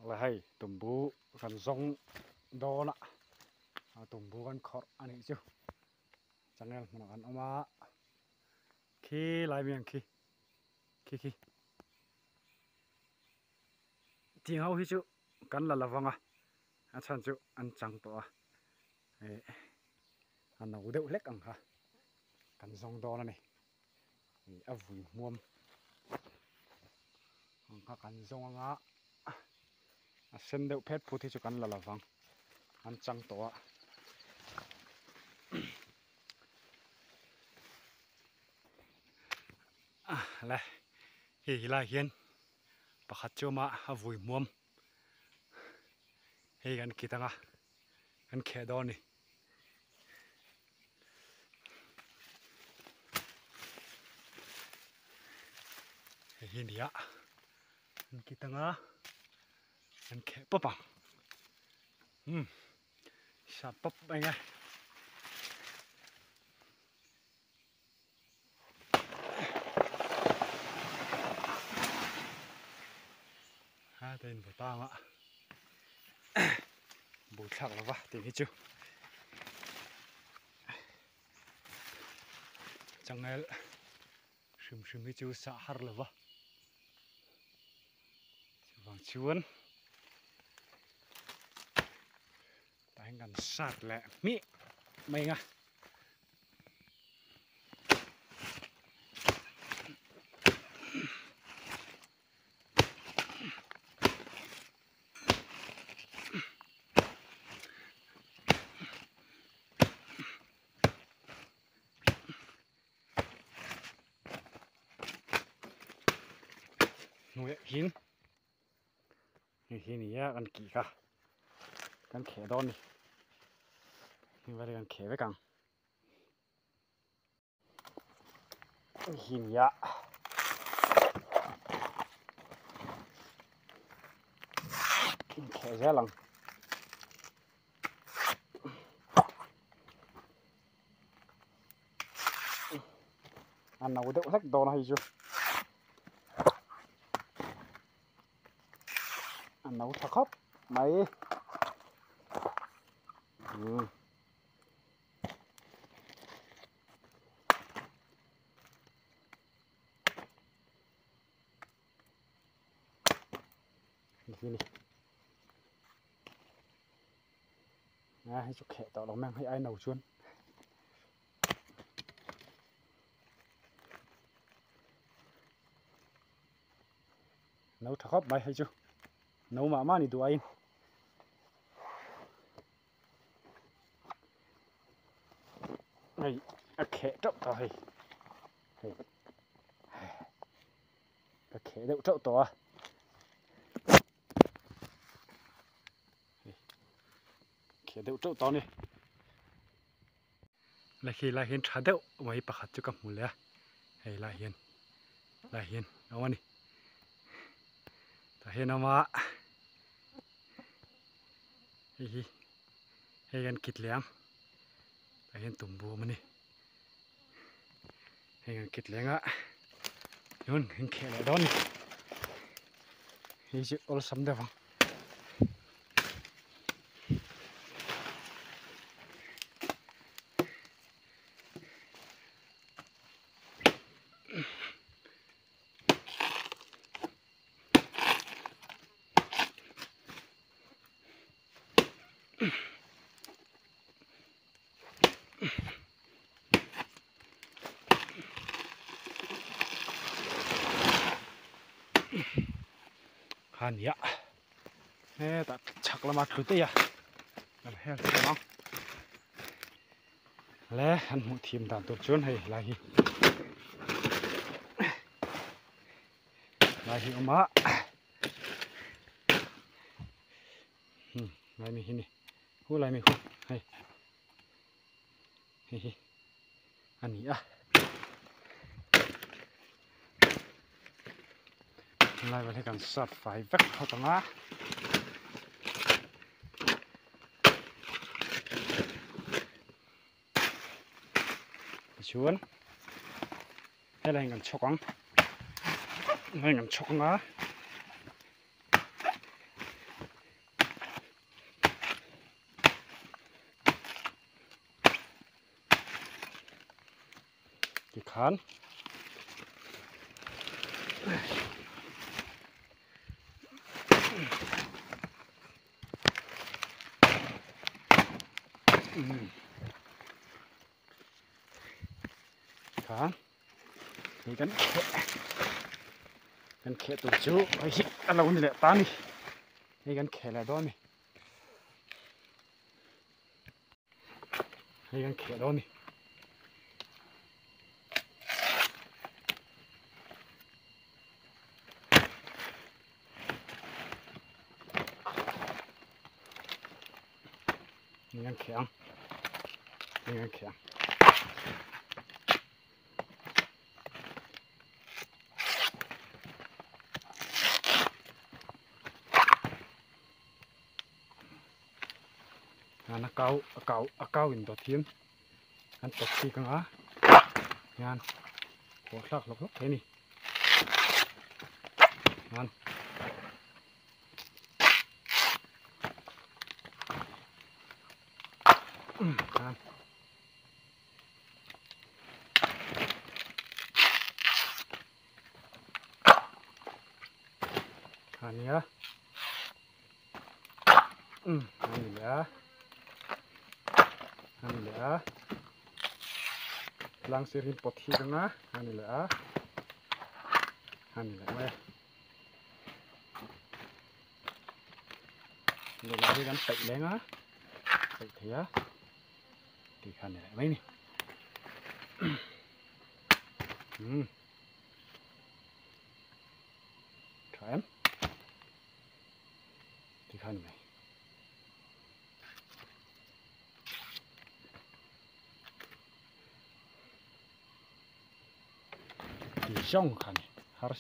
Le hei tumbu kan zawng dawn a a tumbu kan khawrh a nih chu changel hmunah kan awm a khi lai mi ang khi khi khi tiang ho hi chu kan la lovang a a chhan chu an chang tawh a eh a no deuh hlek ang kha kan zawng dawn a ni ih a vui hmuam ang kha kan zawng anga a sen deuh phet phut hi chu kan la lovang an chang tawh a le hei helaiah hian pakhat chu awm a a vui hmuam hei kan kit anga kan kheh dawn a ni. Hei hi nia an kit anga an kheh pawp ang umm sat pawp mai nge. A ta in bawtang a bul thlak lova tih hi chu changel hrim hrim hi chu sah har lova chuvang chuan tah hian kan sat leh hmih mai ang a. Hnuaiah hian hei hi nia kan kih kha kan kheh dawn a ni hei vel hi kan kheh vek ang. Hi nia inkheh zel ang a no deuh hlek dawn a hei chu a no tha khawp mai umm. Hi ni a hei chu kheh tawh lo mai ang hei ai no chuan no tha khawp mai hei chu no mah mah ni duh aiin. Hei a kheh teuh tawh hei hei a kheh deuh teuh tawh a hei kheh deuh teuh tawh a ni la khi lai hian tha deuh mai pakhat chu ka hmu leh a hei lai hian lai hian a awm a ni tah hian a awm a hei hi hei kan kit leh ang tah hian tumbu a awm a ni hei kan kit leh anga chuan kan kheh leh dawn a ni hei chu awlsam deuh ang. Kha nia hetah chhak lama tlu daih a kan hel thei ang le an hmuh thiam dan tur chuan hei lai hi lai hi awm a. Lai mi hi ni hu lai mi hu hei hei hi a ni a lai vel hi kan sat fai vek phawt ang a. Tichuan helai hi kan chhawk ang helai hi kan chhawk ang a. Khan khan hei kan kheh kan kheh tur chu hei hi a lo ni leh ta a ni hei kan kheh leh dawn a ni hei kan kheh dawn a ni. Hei kan kheh ang hei kan kheh ang. Hian a kau a kau a kau in dawt hian an tawp bik ang a hian haw thlak hlawk hlawk thei a ni hian hian. Ania umm ani leh a ani leh a tlang sir hi pawt hi ang a ani leh a ani leh mai a lehlam hi kan paih leng a paih thei a tih kha ani leh mai a ni umm. Tha em? Tikhan mai. Ti zawng kha ni. Har.